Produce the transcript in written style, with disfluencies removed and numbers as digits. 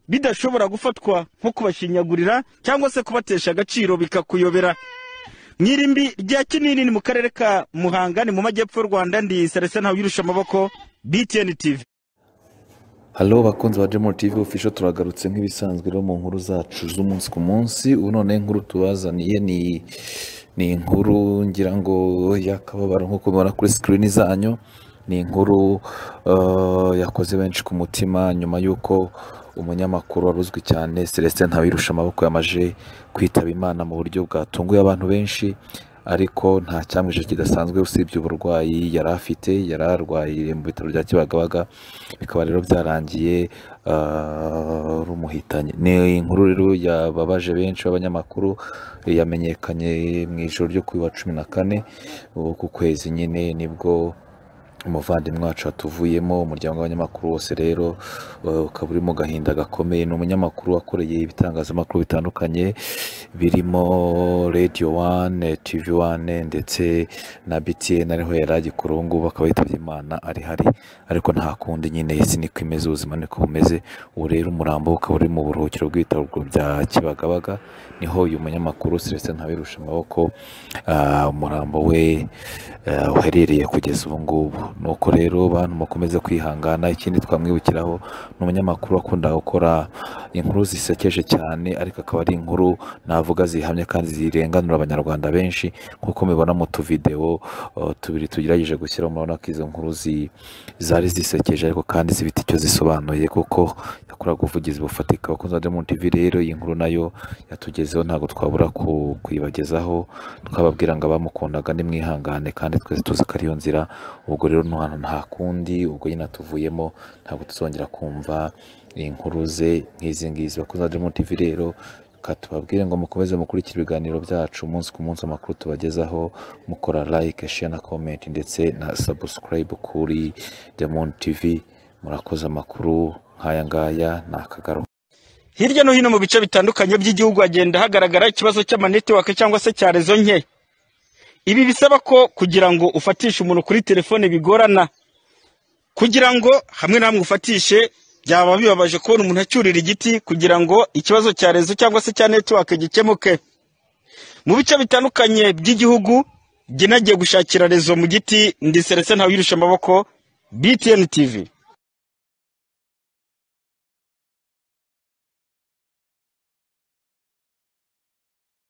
bidashobora gufatwa nko kubashinyagurira cyangwa se kubatesha agaciro bikakuyobera. Mu irimbi rya Kinini ni mu karere ka Muhanga ni mu majyepfo y'u Rwanda, ndi Celestin Ntawuyirusha amaboko, BTN TV. Halo bakunzi ba Gemura TV Official, turagarutse nk'ibisanzwe rero mu nkuru zacu z'umunsi ku munsi. Ubu none inkuru tubazaniye ni inkuru ngira ngo y'akababaro nk'uko mubibona kuri screen zanyu. Ni inkuru yakoze benshi ku mutima nyuma y'uko umunyamakuru wari uzwi cyane Celestin Ntawuyirusha amaboko yamaze kwitaba Imana mu buryo bwatunguye abantu benshi, ariko nta cyamwishe kidasanzwe usibye uburwayi yari afite. Yari arwaye mu bitaro bya Kibagabaga, bikaba rero byarangiye rumuhitanye. Ni inkuru rero yababaje benshi b'abanyamakuru, yamenyekanye mu ijoro ryo kuri wa 14 ku kwezi nyine, nibwo umuvandimwe wacu atuvuyemo. Umuryango w'abanyamakuru wose rero ukaba uri mu gahinda gakomeye. Ni umunyamakuru wakoreye ibitangazamakuru bitandukanye birimo Radio One, TV One ndetse na BTN, ariho yari agikora. Ubu ngubu akaba yitabye Imana ari hari, ariko nta kundi nyine, isi niko imeze, ubuzima niko bumeze. Ubu rero umurambo ukaba uri mu buruhukiro bw'ibitaro bya Kibagabaga, niho uyu munyamakuru Celestin Ntawuyirusha amaboko umurambo we uherereye kugeza ubu ngubu. Nuko rero bantu mukomeze kwihangana. Ikindi twamwibukiraho ni umunyamakuru akunda gukora inkuru zisekeje cyane, ariko akaba ari inkuru navuga zihamye kandi zirenganura abanyarwanda benshi, nk'uko mubibona mu tuvidewo tubiri tugerageje gushyira. Murabona ko izo nkuru zari zisekeje ariko kandi zifite icyo zisobanuye, kuko yakoraga ubuvugizi bufatika. Abakunzi ba Diamond TV rero iyi nkuru nayo yatugezeho, ntabwo twabura kuyibagezaho. Twababwira ngo abamukundaga nimwihangane, kandi twese tuzi ko ariyo nzira. Ubwo rero nta kundi, ubwo nyine atuvuyemo ntabwo tuzongera kumva inkuru ze nk'izi ngizi. Abakunzi ba Diamond TV rero tubabwire ngo mukomeze mukurikire ibiganiro byacu umunsi ku munsi, amakuru tubagezaho, mukora like, share na comment ndetse na subscribe kuri Diamond TV. Murakoze, amakuru nk'aya ngaya ni akagaruka. Hirya no hino mu bice bitandukanye by'igihugu hagenda hagaragara ikibazo cy'amanetiwake cyangwa se cya rezo nke. Ibi bisaba ko kugira ngo ufatishe umuntu kuri telefone bigorana, kugira ngo hamwe na hamwe ufatishe byaba bibabaje kubona umuntu acyurira igiti kugira ngo ikibazo cya rezo cyangwa se cya netiwake gikemuke. Mu bice bitandukanye by'igihugu jye nagiye gushakira rezo mu giti, ndi Celestin Ntawuyirusha amaboko, BTN TV.